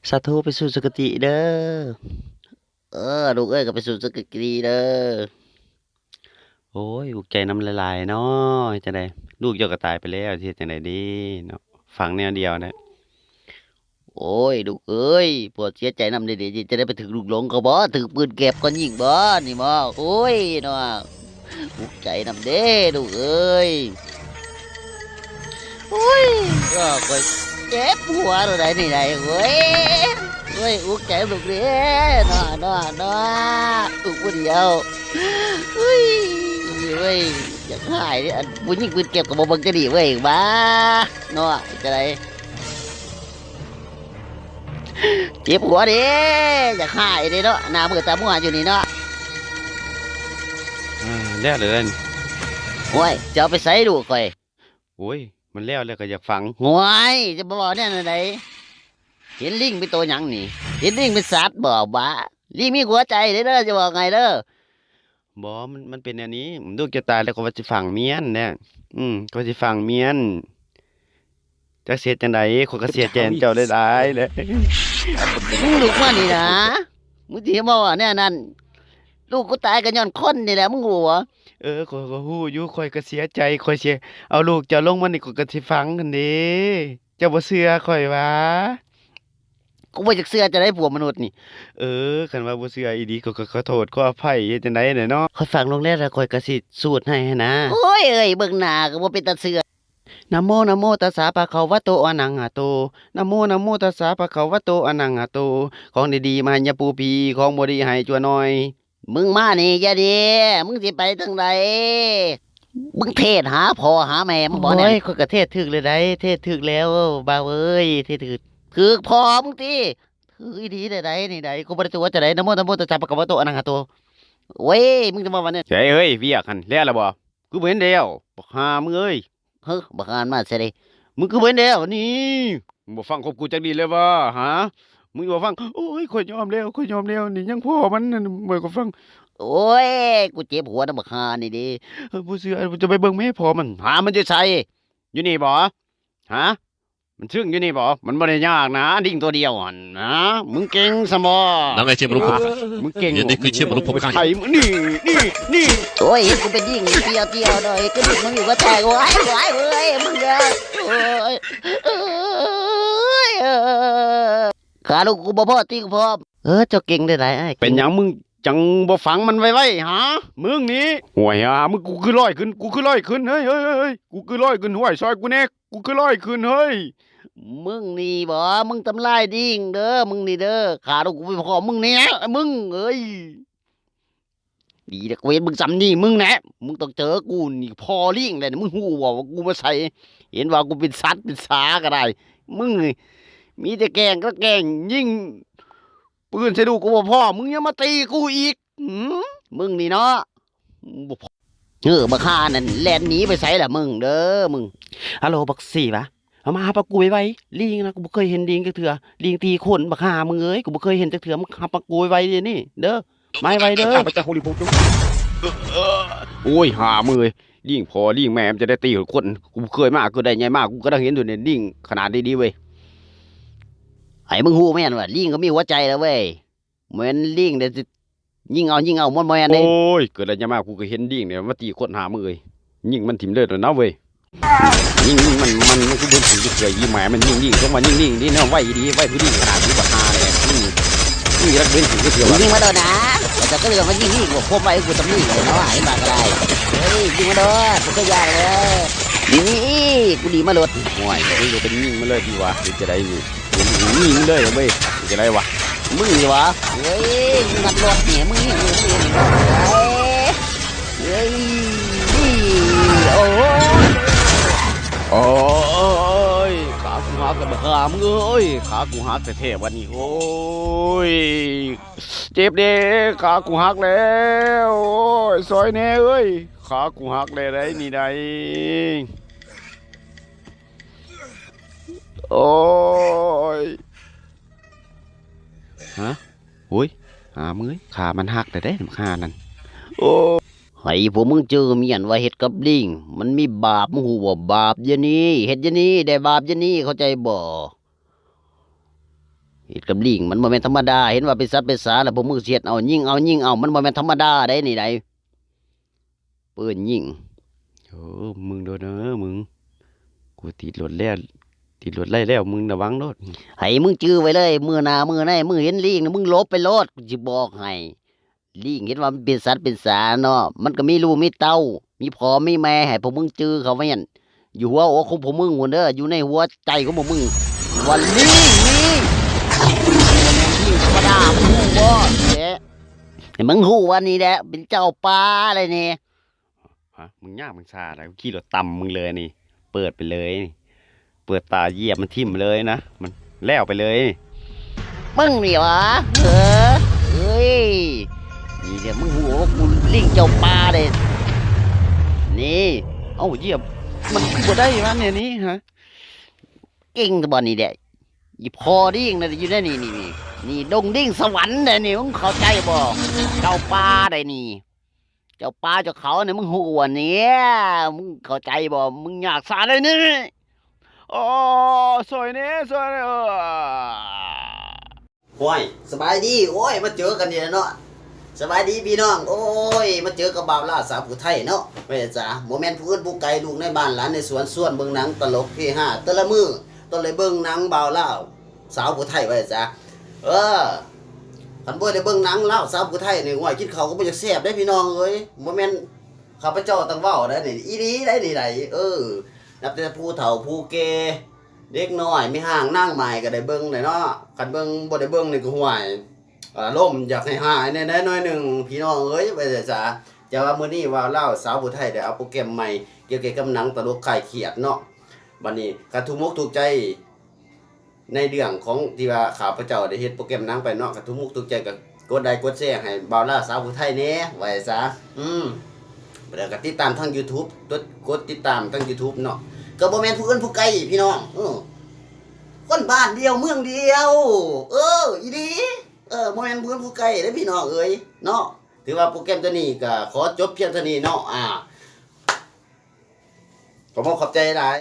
ສາທຸ ໄປສູ່ສຸຄະຕິເດີ. ເອີ ລູກເອີຍ ກໍໄປສູ່ສຸຄະຕິເດີ. ໂອ້ຍ ອຸກໃຈນຳຫຼາຍໆເນາະ. ເຮັດຈັ່ງໃດ ລູກເຈົ້າກໍຕາຍໄປແລ້ວ ຊິເຮັດຈັ່ງໃດດີເນາະ ຝັງແນວດຽວນະ. ໂອ້ຍ ລູກເອີຍ ພໍ່ເສຍໃຈນຳເດ້ ເດ ຈະໄດ້ໄປຖືກລູກຫຼົງເຂົາບໍ? ຖືກປືນແກັບເຂົາຍິງບໍນີ້ບໍ? ໂອ້ຍເນາະ ອຸກໃຈນຳເດ້ລູກເອີຍ. ໂອ້ຍ ກໍຂ້ອຍເຈັບຫົວໂລດໃດນີ້ໃດ ໂອ້ຍ ໂອ້ຍ ອຸກໃຈລູກເດ້ເນາະ ເນາະ ເນາະ ລູກຜູ້ດຽວ. ເຮີ້ຍ ເວີ້ຍ ຢາກຫາຍເດ້ ອັນຜູ້ຍິງປືນແກັບກໍບໍ່ເບິ່ງຈັ່ງນີ້ເວີ້ຍ ຫວາເນາະ ເຮັດຈັ່ງໃດ? ເຈັບຫົວເດ້ ຢາກຫາຍເດ້ເນາະ ໜ້າມືດຕາມົວຢູ່ນີ້ເນາະ. ອ່າ ແລ້ວເດີ. ໂອ້ຍ ຈະເອົາໄປໃສລູກຂ້ອຍ? ໂອ້ຍ ມັນແລ້ວແລ້ວກໍຢາກຝັງ. ໂອ້ຍ ຈະບໍ່ເວົ້າແນວນັ້ນໃດ ເຫັນລິງເປັນໂຕຫຍັງນີ້? ເຫັນລິງເປັນສັດບໍ? ບ້າ ລິງມີຫົວໃຈເດີ ຈະບອກໃຫ້ເດີ. ບໍ່ ມັນ ມັນເປັນແນວນີ້ ລູກຈະຕາຍແລ້ວ ຂ້ອຍວ່າຊິຝັງເມຍຫັ້ນແຫຼະ. ອືມ ຂ້ອຍຊິຝັງເມຍຫັ້ນ ຈັກຊິເຮັດຈັ່ງໃດ ຂ້ອຍກໍເສຍໃຈນຳເຈົ້າຫຼາຍໆແຫຼະ. ມຶງລຸກມານີ້ນະ ມຶງຊິເວົ້າແນວນັ້ນ ລູກກູຕາຍກໍຍ້ອນຄົນນີ້ແຫຼະ ມຶງຮູ້ບໍ່? ເອີ ຂ້ອຍກໍຮູ້ຢູ່ ຂ້ອຍກໍເສຍໃຈ ຂ້ອຍຊິເອົາລູກເຈົ້າລົງມານີ້ ຂ້ອຍກໍຊິຝັງຫັ້ນເດ້. ເຈົ້າບໍ່ເຊື່ອຂ້ອຍຫວາ? ກູບໍ່ຢາກເຊື່ອຈັ່ງໃດພວກມະນຸດນີ້. ເອີ ຄັນວ່າບໍ່ເຊື່ອອີ່ຫຼີ ກໍ ກໍຂໍໂທດຂໍອະໄພ ເຮັດຈັ່ງໃດແຫຼະເນາະ. ຂ້ອຍຝັງລົງແລ້ວ ແລ້ວຂ້ອຍກໍຊິສູດໃຫ້ຫັ້ນນາ. ໂອ້ຍເອີຍ ເບິ່ງໜ້າກໍບໍ່ເປັນຕາເຊື່ອ. ນະໂມ ນະໂມ ຕັດສະ ພະຄະວະໂຕ ອະລະຫະໂຕ. ນະໂມ ນະໂມ ຕັດສະ ພະຄະວະໂຕ ອະລະຫະໂຕ. ຂອງດີໆມາໃຫ້ຍາປູຜີ ຂອງບໍ່ດີໃຫ້ຊົ່ວໜ້ອຍ. ມຶງມານີ້ ຢ່ານີ້ ມຶງຊິໄປທາງໃດ? ມຶງເທດຫາພໍ່ຫາແມ່ມຶງບໍ່ນີ້? ໂອ້ຍ ຂ້ອຍກໍເທດຖືກແລ້ວໃດ໋ ເທດຖືກແລ້ວ ບ່າວເອີຍ ເທດຖືກ. ຖືກພໍ່ມຶງຕິ? ຖືກອີ່ຫຼີໃດໆນີ້ໃດ໋ ກູບໍ່ໄດ້ຕົວະຈັ່ງໃດ. ນະໂມ ນະໂມ ຕັດສະ ພະຄະວະໂຕ ອະລະຫະໂຕ. ໂອ້ຍ ມຶງຈະມາວ່າແນວ ເຮີ້ຍ ວຽກຫັ້ນແລ້ວລະບໍ່? ຄືບໍ່ເຫັນແລ້ວ ບັກຫ່າມຶງເອີຍ. ເຮີ້ ບັກຫ່າມາໃສ່ເດ້ ມຶງຄືບໍ່ເຫັນແລ້ວນີ້? ມຶງບໍ່ຟັງຄວາມກູຈັກນິດເລີຍຫວາ? ຫາ ມຶງບໍ່ຟັງ. ໂອ້ຍ ຂ້ອຍຍອມແລ້ວ ຂ້ອຍຍອມແລ້ວ ນີ້ຍັງພໍ່ມັນນັ້ນ ບໍ່ໃຫ້ຂ້ອຍຟັງ. ໂອ້ຍ ກູເຈັບຫົວນຳບັກຫ່ານີ້ເດ້. ເອີ ບໍ່ເຊື່ອ ຈະໄປເບິ່ງແມ່ພໍ່ມັນ. ຫາ ມັນຢູ່ໃສ? ຢູ່ນີ້ບໍ? ຫາ ມັນຊຶ້ງຢູ່ນີ້ບໍ? ມັນບໍ່ໄດ້ຍາກນະ ລິງຕົວດຽວຫັ້ນນະ. ມຶງເກັ່ງຊະບໍ? 長いチームのポッカー ມຶງເກັ່ງ いやでっかいチームのポッカー ໄປ ນີ້ ນີ້ ນີ້. ໂອ້ຍ ເຮັດກູເປັນຍິງຕຽວໆ ໂດຍ ຄືດິກມັນຢູ່ກໍແຕກ. ໂອ້ຍ ໂອ້ຍ ເອີຍ ມຶງເອີຍ ໂອ້ຍ ເອີຍ ຂ້າລູກກູບໍ່ພໍຕິ ພໍ່. ເອີ ເຈົ້າເກັ່ງໄດ້ຫຼາຍອ້າຍ. ເປັນຫຍັງມຶງຈັ່ງບໍ່ຟັງມັນໄວໆ ຫາ? ມຶງນີ້ ໂອ້ຍ ຫາ ມຶງ ກູຄືລອຍຂຶ້ນ ກູຄືລອຍຂຶ້ນ ເຮີ້ຍ ເຮີ້ຍ ເຮີ້ຍ ເຮີ້ຍ ກູຄືລອຍຂຶ້ນ ຫ້ວຍ ຊ່ອຍກູແດ່ ກູຄືລອຍຂຶ້ນ ເຮີ້ຍ. ມຶງນີ້ບໍ? ມຶງທຳລາຍດິ້ງເດີ ມຶງນີ້ເດີ. ຂ້າລູກກູບໍ່ພໍມຶງນີ້ນະ ມຶງເອີຍ. ດີແລ້ວ ກູເຮັດມຶງສ່ຳນີ້ ມຶງແນະ ມຶງຕ້ອງເຈີກູນີ້ ພໍ່ລິງແຫຼະ. ມຶງຮູ້ບໍ່ວ່າກູມາໃສ? ເຫັນວ່າກູເປັນສັດເປັນສາກໍໄດ້. ມຶງນີ້ມີແຕ່ແກ້ງກັບແກ້ງ ຍິງປືນໃສ່ລູກກູບໍ່ພໍ ມຶງຍັງມາຕີກູອີກ. ຫື ມຶງນີ້ເນາະ ບໍ່ພໍ. ເອີ ບັກຫ່ານັ້ນແລ່ນໜີໄປໃສລະມຶງເດີ ມຶງ. ຮາໂຫຼ ບັກສີຫວາ ເອົາມາຮັບກັບກູໄວໆ. ລີງນະ ກູບໍ່ເຄີຍເຫັນລີງຈັກເທື່ອ. ລີງຕີຄົນ ບັກຫ່າມຶງເອີຍ ກູບໍ່ເຄີຍເຫັນຈັກເທື່ອ. ມຶງຮັບກັບກູໄວໆດຽວນີ້ເດີ ມາໄວໆເດີ. ໂອ້ຍ ຫ່າມຶງເອີຍ ລີງພໍ່ລີງແມ່ມັນຈະໄດ້ຕີຄົນ. ກູບໍ່ເຄີຍມາ ເກີດໄດ້ໃຫຍ່ມາ ກູກໍໄດ້ເຫັນຢູ່ນີ້ ລີງຂະໜາດນີ້ເວີຍ. ໃຫ້ມຶງຮູ້ແມ່ນວ່າ ລີງກໍມີຫົວໃຈແລ້ວເວີຍ. ແມ່ນລິງເດ້ ຍິງເອົາ ຍິງເອົາ ບໍ່ແມ່ນເດ້. ໂອ້ຍ ເກີດໄດ້ຫຍັງມາ ກູກໍເຫັນລິງນີ້ມາຕີຄົນ ຫາມຶງເອີຍ. ຍິງມັນຖິ້ມເລີຍນະເວີຍ. ຍິງ ຍິງມັນ ມັນ ມັນຄືບໍ່ຖືກເທື່ອ. ອີແມ່ມັນຍິງລິງ ສົມວ່າຍິງລິງນີ້ເນາະ ໄວອີ່ຫຼີ ໄວຄືລິງຂະໜາດນີ້ ບັກຫ່ານີ້. ຍິງ ຍິງລັກເວັນຖືກເທື່ອ. ຍິງມາໂດນນະ ແຕ່ກໍເລື່ອງວ່າຍິງລິງ ຄວາມໄວກູສ່ຳນີ້ເນາະ ເຫັນວ່າກໍໄດ້. ເຮີ້ຍ ຍິງມາໂດນ ບໍ່ເຄີຍຢ້ານເລີຍ. ນີ້ ກູດີມາໂລດ. ໂອ້ຍ ມຶງກໍເປັນຍິງມາເລີຍຕິຫວາ ເປັນຈັ່ງໃດນີ້? ນີ້ເລີຍເວີຍ ຈະໄດ້ວະ ມຶງນີ້ຫວາ. ເວີຍ ມັນລັດລົດນີ້ ມຶງນີ້ ມຶງນີ້ ເວີຍ ໂອ້ຍ ໂອ້ຍ ຂາກູຫັກແລ້ວ ບັກຫ່າມຶງເອີຍ ຂາກູຫັກແທ້ໆ ບັດນີ້. ໂອ້ຍ ເຈັບເດ້ ຂາກູຫັກແລ້ວ ໂອ້ຍ ຊ່ອຍແດ່ເອີຍ ຂາກູຫັກແລ້ວໄດ໋ ນີ້ໄດ໋. ໂອ້ຍ ຮະ ໂອ້ຍ ຫາເມື່ອຍ ຂາມັນຫັກແລ້ວເດ້ ໝາກຫ່ານັ້ນ. ໂອ້ ໃຫ້ພວກມຶງເຈີມຽນວ່າເຮັດກັບລິງ ມັນມີບາບ ມຶງຮູ້ບໍ່? ບາບຢ່ານີ້ ເຮັດຢ່ານີ້ ໄດ້ບາບຢ່ານີ້ ເຂົ້າໃຈບໍ່? ເຮັດກັບລີງມັນບໍ່ແມ່ນທຳມະດາ. ເຫັນວ່າເປັນສັດເປັນສາແລ້ວ ພວກມຶງຊິເຮັດເອົາຍິງເອົາຍິງເອົາ ມັນບໍ່ແມ່ນທຳມະດາໃດນີ້ໃດ. ປືນຍິງ. ໂອ້ ມຶງໂດນເດີມຶງ. ກູຕິດລົດແລ້ວ ຕິດລົດໄດ້ແລ້ວ ມຶງລະວັງໂລດ. ໃຫ້ມຶງຈື່ໄວ້ເລີຍ ມື້ໜ້າມື້ໃນມຶງເຫັນລີງນະ ມຶງຫຼົບໄປໂລດ ກູຊິບອກໃຫ້. ລີງເຫັນວ່າມັນເປັນສັດເປັນສາເນາະ ມັນກໍມີລູກມີເຕົ້າ ມີພໍ່ມີແມ່ ໃຫ້ພວກມຶງຈື່ເຂົາໄວ້ຫັ້ນ ຢູ່ຫົວອົກຂອງພວກມຶງພຸ້ນເດີ ຢູ່ໃນຫົວໃຈຂອງພວກມຶງ ວ່າລີງ ລີງ ບໍ່ແມ່ນລີງທຳມະດາ ມຶງຮູ້ບໍ່ນີ້ແຫຼະ ໃຫ້ມຶງຮູ້ວ່ານີ້ແຫຼະ ເປັນເຈົ້າປ່າແລ້ວນີ້. ຮະ ມຶງຍາກມຶງຊາແລ້ວ ຂີ່ລົດຕຳມຶງເລີຍນີ້ ເປີດໄປເລີຍນີ້ ເປີດຕາຢຽບມັນຖິ້ມເລີຍນະ ມັນແລ້ວໄປເລີຍ. ມຶງນີ້ຫວາ ເອີ ເອີຍ ນີ້ແຫຼະ ມຶງຮູ້ວ່າກູລິງເຈົ້າປ່າເດ້ ນີ້. ເອົ້າ ຢຽບມັນຄືບໍ່ໄດ້ວະແນວນີ້ ຮະ ເກັ່ງແຕ່ບໍ່ນີ້ແຫຼະ ອີ່ພໍ່ລິງນະ ຢູ່ໃນນີ້ ນີ້ ນີ້ ດົງລິງສະຫວັນເດ້ນີ້ ມຶງເຂົ້າໃຈບໍ່ ເຈົ້າປ່າໄດ໋ນີ້. ເຈົ້າປ່າເຈົ້າເຂົານີ້ ມຶງຮູ້ວ່ານີ້ ມຶງເຂົ້າໃຈບໍ່ ມຶງຍາກສາໄດ໋ນີ້. ໂອ້ ຊ່ອຍແດ່ ຊ່ອຍແດ່ ເອີ. ໂອ້ຍ ສະບາຍດີ ໂອ້ຍ ມາເຈີກັນອີກແລ້ວເນາະ ສະບາຍດີພີ່ນ້ອງ. ໂອ້ຍ ມາເຈີກັບບ່າວລາວສາວຜູ້ໄທເນາະ ວ່າຊັ້ນສາ ບໍ່ແມ່ນຜູ້ອື່ນຜູ້ໄກ ລູກໃນບ້ານຫຼານໃນສວນ ຊວນເບິ່ງໜັງຕະຫຼົກເຮຮາ ແຕ່ລະມື້ຕ້ອງໄດ້ເບິ່ງໜັງບ່າວລາວ ສາວຜູ້ໄທ ວ່າຊັ້ນສາ. ເອີ ຄັນບໍ່ໄດ້ເບິ່ງໜັງລາວສາວຜູ້ໄທນີ້ ໂອ້ຍ ກິນເຂົ້າກໍບໍ່ຢາກແຊບເດ້ພີ່ນ້ອງເອີຍ. ບໍ່ແມ່ນຂ້າພະເຈົ້າຕ້ອງເວົ້າໄດ໋ນີ້ ອີ່ຫຼີໄດ໋ນີ້ໄດ໋. ເອີ ນັບແຕ່ຜູ້ເຖົ້າຜູ້ແກ່ ເດັກນ້ອຍ ແມ່ຮ້າງນາງໝ້າຍກໍໄດ້ເບິ່ງແຫຼະເນາະ. ຄັນເບິ່ງ ບໍ່ໄດ້ເບິ່ງນີ້ກໍ ໂອ້ຍ ອາລົມຢາກໃຫ້ຮ້າຍແດ່ໜ້ອຍໜຶ່ງພີ່ນ້ອງເອີຍ ວ່າຊັ້ນສາ. ແຕ່ວ່າມື້ນີ້ບ່າວລາວສາວຜູ້ໄທໄດ້ເອົາໂປຣແກຣມໃໝ່ ກ່ຽວກັບໜັງຕະຫຼົກຄາຍຄຽດເນາະ. ບັດນີ້ຄັນຖືກອົກຖືກໃຈ ໃນເລື່ອງຂອງທີ່ວ່າຂ້າພະເຈົ້າໄດ້ເຮັດໂປຣແກຣມໜັງໄປເນາະ ຄັນຖືກອົກຖືກໃຈກໍກົດໄລກົດແຊໃຫ້ບ່າວລາວສາວຜູ້ໄທແດ່ ວ່າຊັ້ນສາ. ອືມ ແລ້ວກໍຕິດຕາມທາງຢູທູບ ກົດ ກົດຕິດຕາມທາງຢູທູບເນາະ ກໍບໍ່ແມ່ນຜູ້ອື່ນຜູ້ໄກພີ່ນ້ອງ ເອີ ຄົນບ້ານດຽວເມືອງດຽວ ເອີ ອີ່ຫຼີ ເອີ ບໍ່ແມ່ນຜູ້ອື່ນຜູ້ໄກເດ້ພີ່ນ້ອງເອີຍເນາະ. ຖືວ່າໂປຣແກຣມໂຕນີ້ກໍຂໍຈົບພຽງເທົ່ານີ້ເນາະ ອາ ຂໍບອກຂອບໃຈຫຼາຍ.